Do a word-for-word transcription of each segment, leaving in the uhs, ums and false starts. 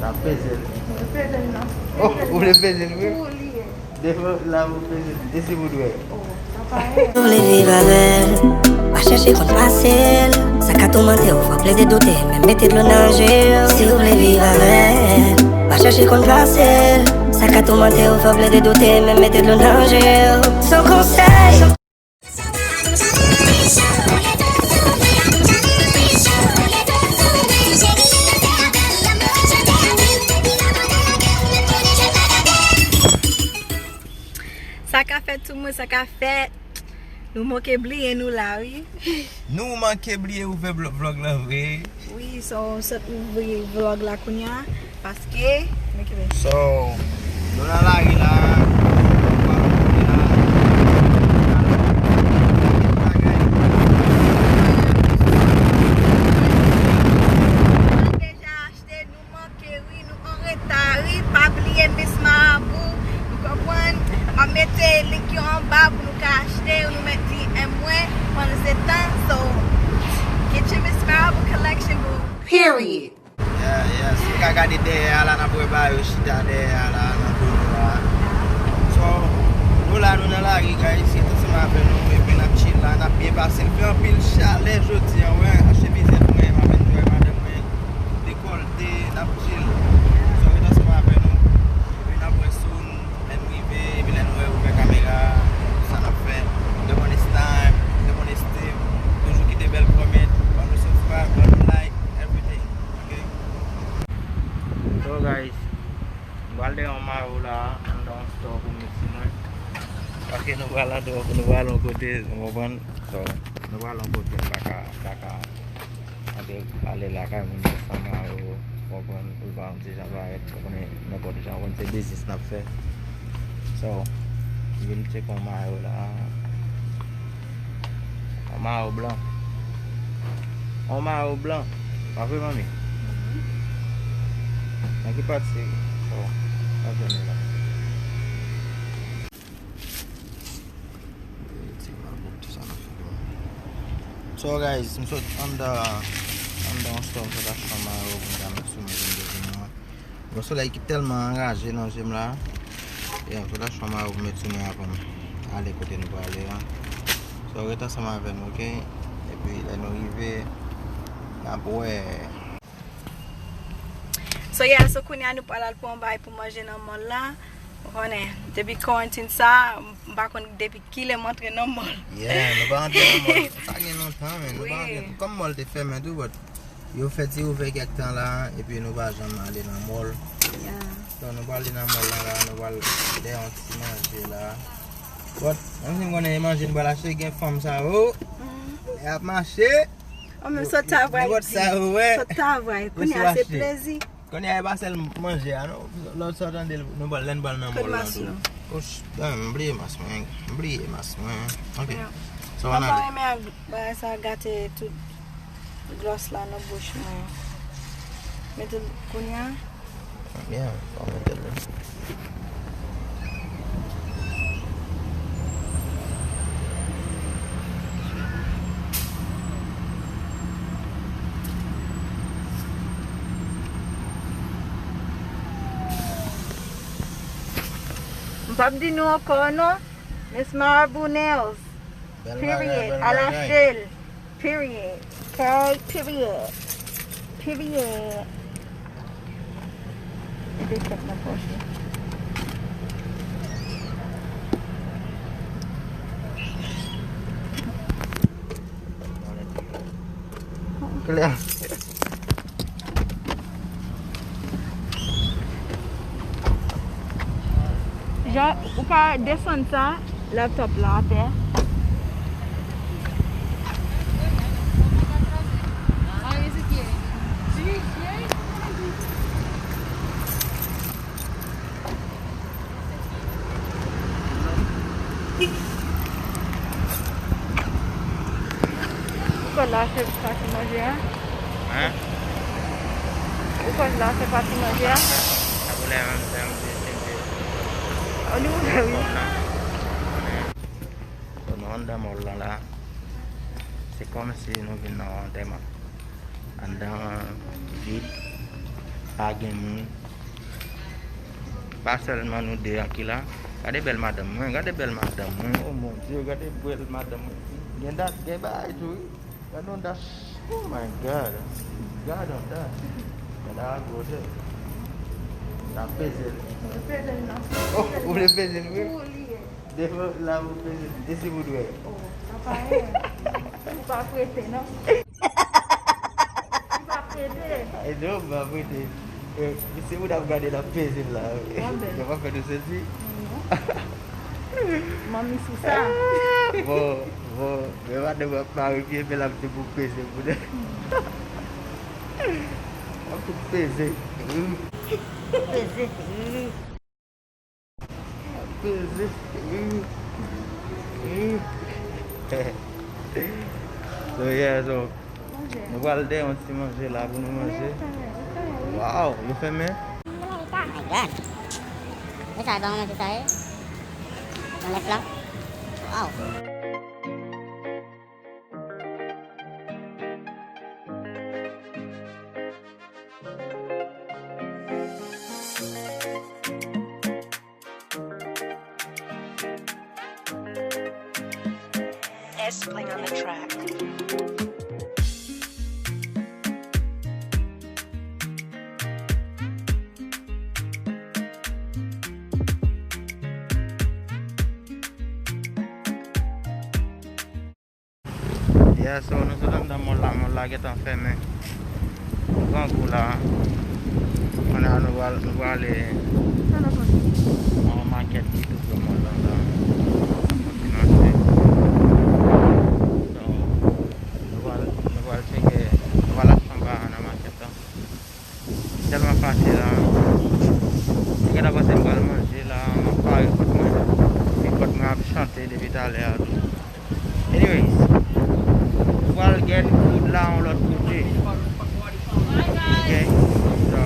N ap peze l. Mwen peze l nan. Oh, ou vle peze l vre? Pou li ye. Devan la, ou peze l. E si pou dwe? Oh, sa pa ye. Si w vle viv avè l, pa chèche konn pase l. Sa ka toumante w, fò w plede doute, menm mete dlo nan je w. Si w vle viv avè l, pa chèche konn pase l. Sa ka toumante w, fò w plede doute, menm mete dlo nan je w. Se yon konsèy. Sa ka fèt, tout moun, sa ka fèt. Nou manke bliye nou la, wi. Nou manke bliye ouvè vlò-, vlòg la vre. Wi, so, sot ouvri vlòg la kounye a, paske, men ki ven. So, nou nan lari la. Deja achte, nou manke, wi, nou an reta, wi. Pa bliye Miss Marabou, nou konprann. M ap mete link yo anba pou nou ka achte, nou mèt D M mwen, pandan se tan. So, get your Miss Marabou collection, boo. Period. Yeah, yes. Nou ka gade dèyè a la, n ap wè ba yo chita dèyè a la, nan do nou a. So, nou la, nou nan lari, guys. Rete ansanm avè nou, epi n ap chill la, n ap byen pase. L fè anpil chalè jodi a, wè. Achte vizèt mwen, m ap enjoy madanm mwen. Dekòlte, n ap chill. So, rete ansanm avè nou. Epi n ap wè si nou Lè n rive, epi lè n wè ouvè kamera, sa n ap fè. Granmoun Estime, Granmoun Estime, toujou kite bèl comment, ban nou subscribe, ban nou like, everything. Ok? So guys, m pral dèyè yon mayo la, anndan yon store pou m met sou mwen. Paske nou pral anndan, nou pral yon kote, ou konprann? So, nou pral yon kote, m pa ka, m pa ka Antre ale lakay moun yo san mayo, ou konprann, ou pa yon ti jan parèt, ou konnen nenpòt jan, ou konn se biznis n ap fè. So, vin tcheke yon mayo la. Yon mayo blan. Yon mayo blan. Pa vre, manmi? Nan ki pati? Oh, pa jwenn li la. So guys, m sot anndan, anndan yon store, m sot achte yon mayo pou m ka met sou mwen pou m te vin nan. Gon solèy ki tèlman anraje nan je m la. Yeah, m sot achte yon mayo pou m met sou mwen avan m ale kote nou prale a. So, ret ansanm avè m, ok? Epi lè nou rive, n ap wè. So yeah, so kounye a nou pral al pran yon bagay pou manje nan mall la. Ou konnen, depi karantin sa, m pa konn depi kilè m antre nan mall. Yeah, nou pa antre nan mall. Sa gen lontan, men nou pa antre. Wi. Kòm mall te fèmen tou, but yo fè ti ouvè kèk tan la, epi nou pa janm ale nan mall. Yeah. So, nou pral ale nan mall la, la, nou pral dèyè yon ti manje la. But, menm si m konnen e manje nou pral achte, gen fanm sa yo. Mm. Y ap mache. Ou menm sot travay di. Nenpòt sa yo wè. Sot travay. Kounye a se plezi. Kounye a e pa sèl manje a non. Lòt sa w tande nou pral, lè n pral nan mall la tou. Kote mas nou? Ouch, dan, m bliye mas mwen. M bliye mas mwen. Ok. Yeah. So, ann ale. Mwen pa renmen ak bagay sa gate tout gloss la nan bouch mwen. Mete l kounye a. Yeah, fò w mete l wi. M p ap di nou ankò non. Miss Marabou Nails. Bèl bagay, bèl bagay. Period. Al achte l. Period. Ok, period. Period. Mete tèt nan pòch li. Klè. Jan, ou ka desann sa, laptop la atè. Ou kwè la se pati manje a? Hein? Ou kwè la se pati manje a? Sa pou lè menm, se yon ti, ti, ti. Ou di ouvè wi. Kòm nan. So, nou anndan mall lan la. Se kòmsi nou vin nan yon antèman. Anndan an vid. Pa gen moun. Pa sèlman nou de an ki la. Gade bèl madanm mwen, gade bèl madanm mwen. Oh mon Dieu, gade bèl madanm mwen. Gen dat, gen bagay tou, wi. Gade yon dat. Oh my God. Gade yon dat. Gade a gwo tèt. N ap peze l. Ou vle peze l, non? Oh, ou vle peze l, wi? Pou li ye. Devan la ou peze l. E si ou dwe. Oh, sa pa ye. Ou pa prete, non? Li pa prete. Ay, non, m pa prete. Eh, se moun ap gade l ap peze l la. Bon, ben. Yo pa fè nou sezi. Non. Manmi sou sa. Bon, bon, men madanm ap mare pye, men l ap di pou peze moun. Ap tout peze. Peze. Peze. So, yeah, so, nou pral dèyè yon ti manje la pou nou manje. Wow, yo fèmen. Oh my God. Men sa, e pa manje sa ye? Nan lèf la? Wow. S Play on the track. Yeah, so nou sot anndan mòl la, mòl la gentan fèmen. Grangou la. Kounye a nou pral, nou prale nan yon makèt ki tou pre mòl la, la. N ap kontinye achte. So, nou pral, nou pral tcheke, nou pral achte yon bagay nan makèt la. Tèlman fache la. Mwen gentan panse m pral manje la, m ap pare kòt mwen. Epi kòt mwen ap chante depi talè a tou. Anyways, nou pral get food la yon lòt kote. Ok? So,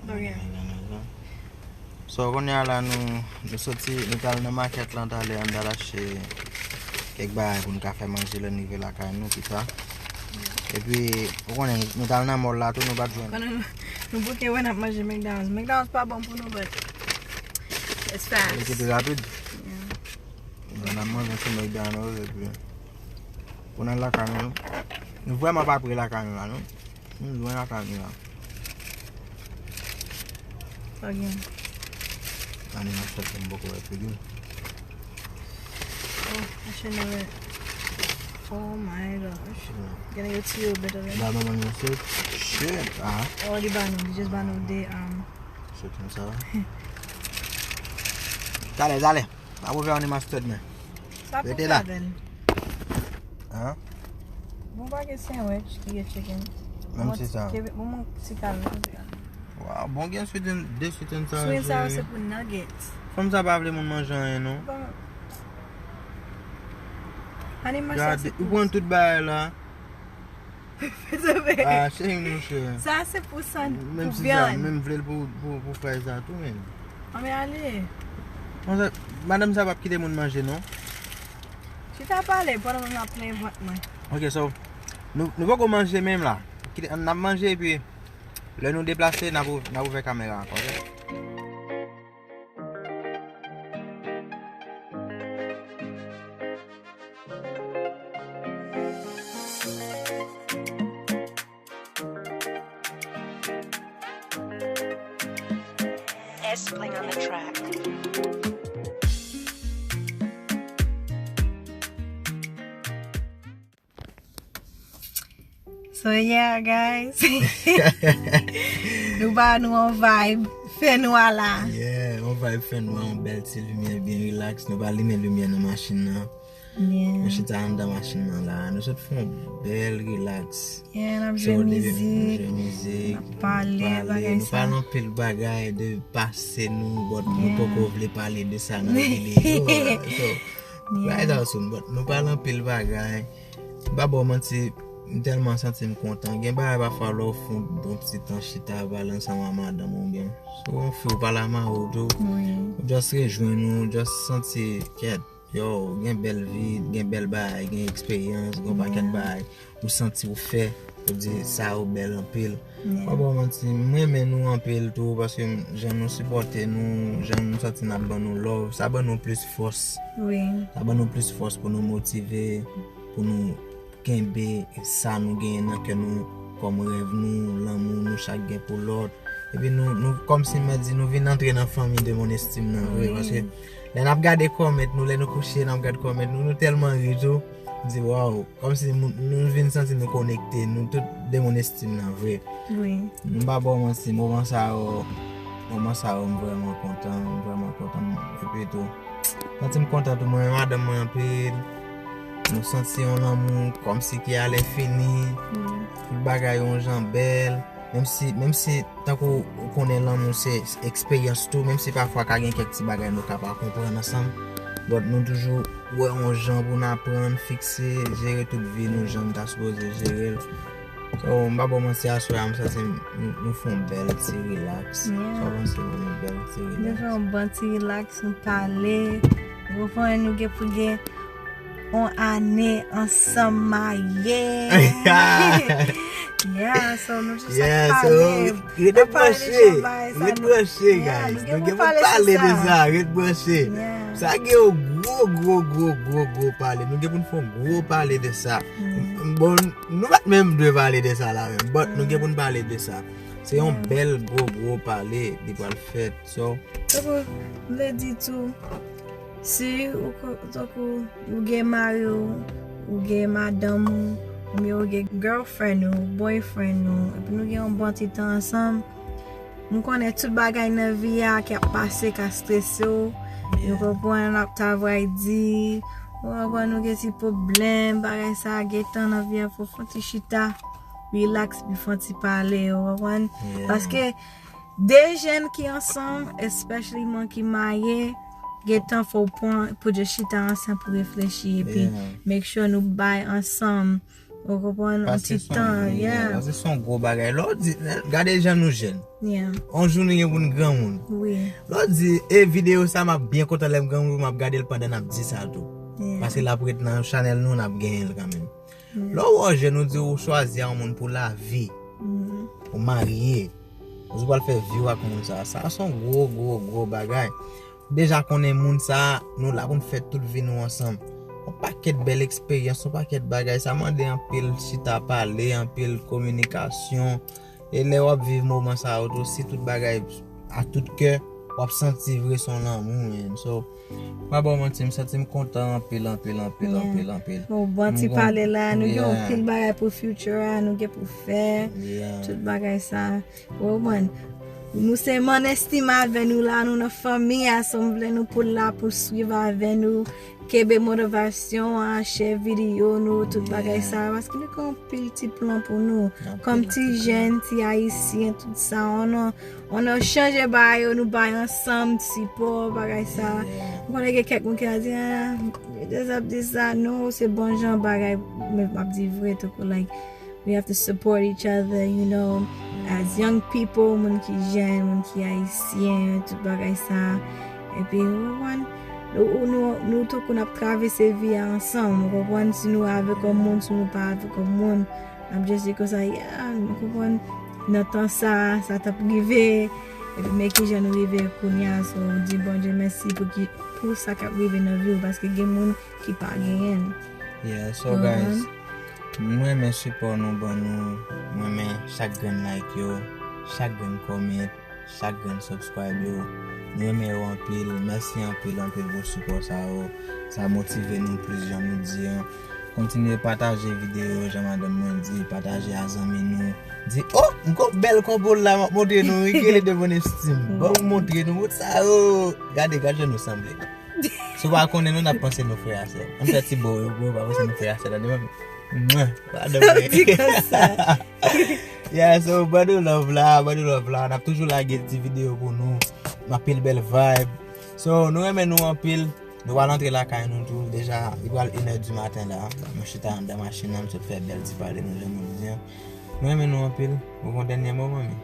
Ok. So, kounye a la, nou, nou soti, nou t al nan makèt lan talè, n t al achte kèk bagay pou n ka fè manje lè n rive lakay nou pita. Epi, ou konnen, nou t al nan mòl la tou, nou pa t jwenn. Konnen nou, nou bouke wè n ap manje McDonald's. McDonald's pa bon pou nou, but it's fast. Li kite rapid. Yeah. Bon, n ap manje sou McDonald's, epi pou n al lakay nou. Nou vrèman pa pre lakay nou la, non. Nou lwen lakay nou la. Pa gen. Ane nan fèt, m poko wè figi m. Oh, I should never. Oh my gosh. Yeah. Gonna go to you better than. Ba manman nou sèt. Shit, ah. Oh, li ba nou, li just ba nou de, um, shit, konsa. Talè, talè. M ap ouvè yon mastèd men. Sa pou fè avè l? Hein? Bon, pa gen sandwich ki gen chicken. Menm si sa. Bon, ti kal, bon, ti kal. Wow, bon gen sweet and, de sweet and sour. Sweet and sour se pou nuggets. Fanm sa pa vle moun manje anyen, non. Bon. Ane mastèd se pou. Gade, ou pran tout bagay la. Ah, cheri, monchè. Sa se pou san, pou vyann. Menm si sa, menm vle l pou, pou, pou fray sa tou, men. Ann ale. Konsa, madanm sa p ap kite moun manje, non. Chita pale pandan m ap plen vant mwen. Ok, so, nou, nou poko manje menm la. Kite, n ap manje epi Lè nou deplase, n ap ou- n ap ouvè kamera ankò, oke? S playing on the track. So yeah, guys. Nou ba nou yon vibe fè nwa la. Yeah, yon vibe fè nwa, yon bèl ti limyè byen relax. Nou pa limen limyè nan machin nan. Yeah. Nou chita anndan machin nan la. Nou sot fè yon bèl relax. Yeah, n ap So, jwe depi nou mizik. jwe mizik, N ap pale, bagay nou sa. pale anpil bagay de pase nou, but nou Yeah. poko vle pale de sa nan videyo. So, right out soon, but nou pale anpil bagay. M pa ba w manti, m tèlman santi m kontan. Gen bagay pafwa lè w fè yon bon ti tan chita pale ansanm ak madanm ou byen. So, yon fi ou pale ak mari w tou. Wi. Ou just rejwenn ou, just santi, kèt, yo, gen bèl vi, gen bèl bagay, gen eksperyans, gen yon pakèt bagay ou santi ou fè, ou di sa yo bèl anpil. M pa ba w manti, m renmen nou anpil tou, paske jan nou sipòte nou, jan nou santi n ap ban nou love, sa ban nou plis fòs. Wi. Sa ban nou plis fòs pou nou motive, pou nou kenbe sa nou genyen nan kè nou kòm rèv nou, lanmou nou chak gen pou lòt. Epi nou, nou kòmsi mwen di, nou vin antre nan fanmi de mon estime nan vre, paske lè n ap gade comment nou, lè nou kouche, n ap gade comment nou, nou tèlman ri tou, di waw, kòmsi nou, nou vin santi nou konekte, nou tout de mon estime nan vre. Wi. M pa ba w manti, moman sa yo, moman sa yo, m vrèman kontan, m vrèman kontan, epi tou, santi m kontan tou, mwen, madanm mwen anpil, nou santi yon lanmou kòmsi ki a lenfini, tout bagay yon jan bèl, menm si, menm si tankou ou konnen lanmou se eksperyans tou, menm si pafwa ka gen kèk ti bagay nou ka pa konprann ansanm, but nou toujou wè yon jan pou n aprann, fikse, jere tout vi nou jan n ta sipoze jere l. So, m pa ba w manti, aswè a, m santi m, m, nou fè yon bèl ti relax. Yeah. Sa w panse, yon bèl ti Nou relax. fè yon bon ti relax, nou pale. Ou konprann, nou gen pou gen yon ane ansanm maye. Yeah, so nou jis Yeah, ap so, pale. rete N ap pale de branche, jan bagay sa, rete nou- branche, Yeah, guys. nou gen Nou pou gen pou pale pale sou de sa. Sa, rete branche. Yeah. Sa gen yon gwo, gwo, gwo, gwo, gwo pale. Nou gen pou n fè yon gwo pale de sa. M- Bon, nou pa t menm dwe pale de sa la menm, but nou gen pou n pale de sa. Se yon bèl gwo, gwo pale li pral fèt. So, Tankou, m vle di tou, si ou ko- tankou ou gen mari w, ou gen madanm ou, oubyen ou gen girlfriend ou, boyfriend ou, epi nou gen yon bon ti tan ansanm, m konnen tout bagay nan vi a ki ap pase ka strese w. Ou konprann, ap travay di, ou konprann, nou gen ti pwoblèm, bagay sa, gen tan nan vi a pou fè yon ti chita, relax, epi fè yon ti pale, ou konprann? Yeah. Paske de jèn ki ansanm, especially mwen ki marye, gen tan fò w pran pou just chita ansanm pou reflechi, epi Yeah. make sure nou bay ansanm. Ou konprann? Yon Paske ti se yon- tan, yeah, yeah. Paske se yon gwo bagay. Lè w di, gade jan nou jèn. Yeah. On jou nou gen pou n granmoun. Wi. Lè w di, e videyo sa, m ap byen kontan lè m granmoun, m ap gade l pandan n ap di sa tou. Yeah. Paske l ap ret nan chanèl nou, n ap genyen l kanmenm. Lè w wè w jèn, ou di ou chwazi a yon moun pou lavi. Ou marye. Ou di w pral fè vi w ak moun sa. Sa se yon gwo, gwo, gwo bagay. Ou deja konnen moun sa, nou la pou n fè tout vi nou ansanm. Yon pakèt bèl eksperyans, yon pakèt bagay. Sa mande anpil chita pale, anpil kominikasyon. E lè w ap viv moman sa yo tou, si tout bagay a tout kè, w ap santi vre se yon lanmou, man. So, m pa ba w manti, m santi m kontan anpil, anpil, anpil, Yeah. anpil, anpil. Bon, bon ti M gon- pale la, nou gen Yeah. anpil bagay pou future a, nou gen pou fè, Yeah. tout bagay sa. Ou konprann? Nou se mon estime avè nou la, nou nan fanmi a, so m vle nou pou la pou swiv avè nou, kenbe motivasyon an, share videyo nou, tout bagay sa, paske nou gen anpil ti plan pou nou. Kòm ti jèn, ti ayisyen, tout sa, on an, on an chanje bagay yo, nou bay ansanm, sipò, bagay sa. M konnen gen kèk moun ki ap di, ah, yo just ap di sa, non, se bon jan bagay, men m ap di vre, tankou, like, we have to support each other, you know, as young people, moun ki jèn, moun ki ayisyen, tout bagay sa. Epi, ou konprann, nou, nou, nou, nou tankou n ap travèse vi a ansanm, ou konprann, si nou avèk yon moun, si nou pa avèk yon moun, n ap just di konsa, yeah, ou konprann, nan tan sa, sa t ap rive, epi men kijan nou rive kounye a. So, di Bondye mèsi pou ki, pou sa k ap rive nan vi w, paske gen moun ki pa genyen l. Yeah, so guys, mwen renmen sipò nou ban nou, mwen renmen chak grenn like yo, chak grenn comment, chak grenn subscribe yo. Nou renmen yo anpil. Mèsi anpil, anpil pou sipò sa yo. Sa motive nou plis, jan nou di an. Kontinye pataje videyo yo, jan madanm mwen di, pataje a zanmi nou. Di, oh, m gon bèl kòpòl la, m ap montre nou, wi, ki rele Devon Esteem. Bon, m montre nou, moun sa yo. Gade, gade jan nou sanble. Si w pa konnen nou, n ap panse nou frè a sè. Ann fè ti bo yo, bro, pa panse nou frè a sè, tande, mwen. Mwen, pa dòmi. Di konsa. Yeah, so, ban nou love la, ban nou love la. N ap toujou lage ti videyo pou nou. Anpil bèl vibe. So, nou renmen nou anpil. Nou pral antre lakay nou tou. Deja, li pral inè di maten la. Mwen chita anndan machin nan, m sot fè bèl ti pale nou jan nou di an. Nou renmen nou anpil. Ou gon dènye mo, manmi?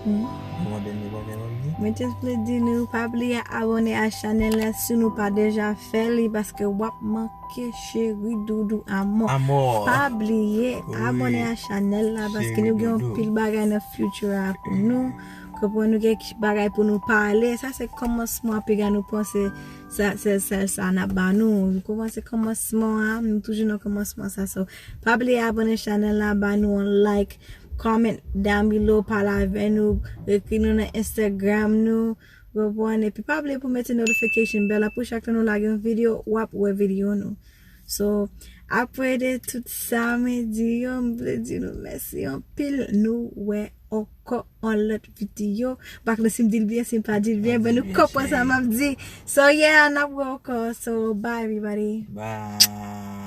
Ou gon dènye bagay w ap di? Mwen just vle di nou, pa bliye abòne a chanèl la si nou pa deja fè li, paske w ap manke cheri doudou amò. Amò. Pa bliye abòne a chanèl la, paske nou gen yon pil bagay nan future a pou nou. Konprann, nou gen bagay pou nou pale. Sa se kòmansman, piga nou panse sa, se sèl sa n ap ba nou. Ou konprann, se kòmansman an, nou toujou nan kòmansman sa. So, pa bliye abòne chanèl la, ba nou yon like, comment down below, pale avè nou, ekri nou nan Instagram nou, ou konprann, epi pa bliye pou mete notification bell la pou chak lè nou lage yon videyo, w ap wè videyo nou. So, apre de tout sa mwen di yo, m vle di nou mèsi anpil, nou wè ankò yon lòt videyo. M pa konnen si m di l byen, si m pa di l byen, men nou konprann sa m ap di. So, yeah, n ap wè ankò. So, bye everybody. Bye.